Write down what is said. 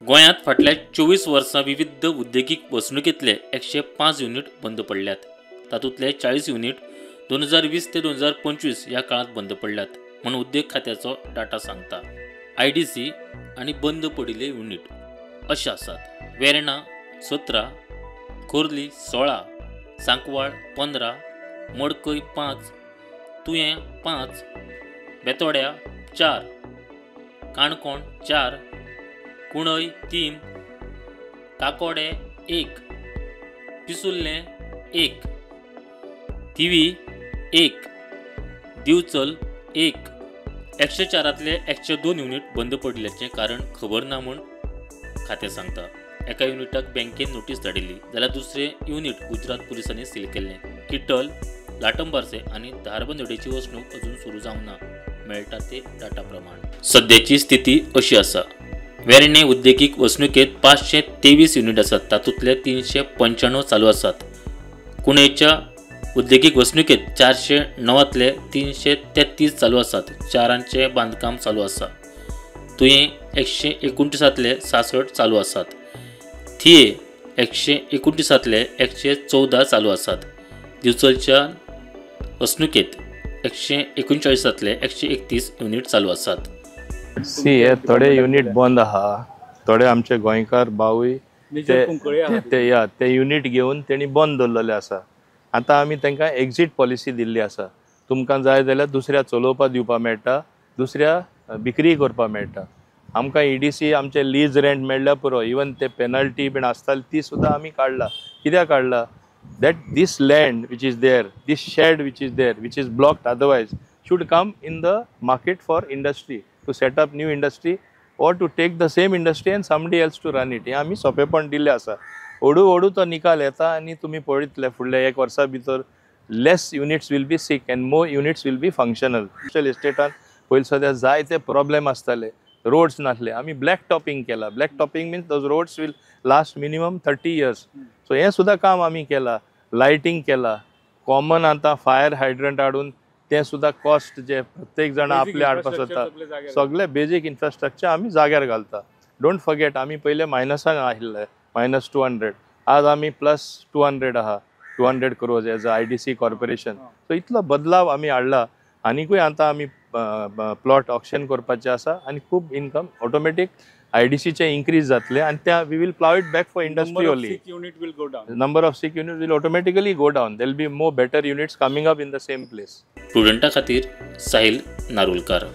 गोंयांत फाटल्या 24 वर्सां विविध उद्देगीक वसणुकेंतले 105 युनिट बंद पडल्यात. तातूंतले 40 युनिट 2020 ते 2025 ह्या काळांत बंद पडल्यात म्हूण उद्देग खात्याचो डाटा सांगता. IDC आनी बंद पडिल्ले युनिट अशे आसात: वेर्णा 17, खोर्ली 16, सांकवाळ 15, मडकय 5, तुयें 5, बेतोड्या 4, काणकोण 4, कुंडय 3, काकोडे 1, पिसुर्लें 1, थिवी 1, दिवचल 1. 104तले 102 युनिट बंद पडिल्ल्याचें कारण खबर ना म्हूण खातें सांगता. एका युनिटाक बँकेन नोटीस धाडिल्ली जाल्यार दुसरें युनिट गुजरात पुलिसांनी सील केल्लें. किटल, लाटंबार्से आनी धारबांदोडेची वसणूक अजून सुरू जावंक ना, मेळटा ते डाटा प्रमाण. सद्याची स्थिती अशी आसा: वेर्णें उद्देगीक वसणुकेंत 523 युनिट आसात, तातूंतले 395 चालू आसात. कुंडयच्या उद्देगीक वसणुकेंत 409तले 333 चालू आसात, 4ांचें बांदकाम चालू आसा. तुयें 129तले 66 चालू आसात. थिये 129तले 114 चालू आसात. दिवचलच्या वसणुकेंत 139तले 131 युनिट चालू आसात. सी, हे थोडे युनिट बंद आहा, थोडे आमचे गोंयकार भावूय ते या ते युनिट घेवन तेणी बंद दवरलेले आसा. आतां आमी तांकां एक्झीट पॉलिसी दिल्ली आसा. तुमकां जाय जाल्यार दुसऱ्या चलोवपा दिवपा मेळटा, दुसऱ्या विक्री करपा मेळटा. आमकां EDC आमचे लीज रेंट मेळ्ळ्या पुरो. इवन ते पेनल्टी बीन आसताली ती सुद्दां आमी काडला. कित्याक काडला? That this land which is there, this shed which is there, which is blocked otherwise, should come in the market for industry, to set up new industry or to take the same industry and somebody else to run it. हें आमी सोंपेपण दिल्लें आसा. हळू हळू तो निकाल येता आनी तुमी पळयतले फुडल्या एक वर्सा भितर less units will be sick and more units will be functional. Industrial इस्टेटान पयलीं सद्या जायते प्रॉब्लेम आसताले, रोड्स नासले. आमी ब्लॅक टॉपिंग केला. Black topping means those roads will last minimum 30 years. So हें सुद्दां काम आमी केलां. लायटींग केला. कॉमन आतां फायर हायड्रंट हाडून तें सुद्दां कॉस्ट जे प्रत्येक जाण आपले हाडपाक सोदता, सगळे बेजीक इन्फ्रास्ट्रक्चर आमी जाग्यार घालता. Don't forget, आमी पयले मायनसान आशिल्ले, -200. आज आमी +200 आहा, 200 crores as a IDC corporation. So इतलो बदलाव आमी हाडला. आनिकूय आतां आमी प्लॉट ऑक्शन करपाचे आसा आनी खूब इन्कम ऑटोमॅटीक IDCचे इन्क्रीज जातले आनी त्या we will plough it back for industry only. Unit will go down. Number of sick units will automatically go down. There will be more better units coming up in the same place. प्रुडंटा खातीर साहिल नारुलकार.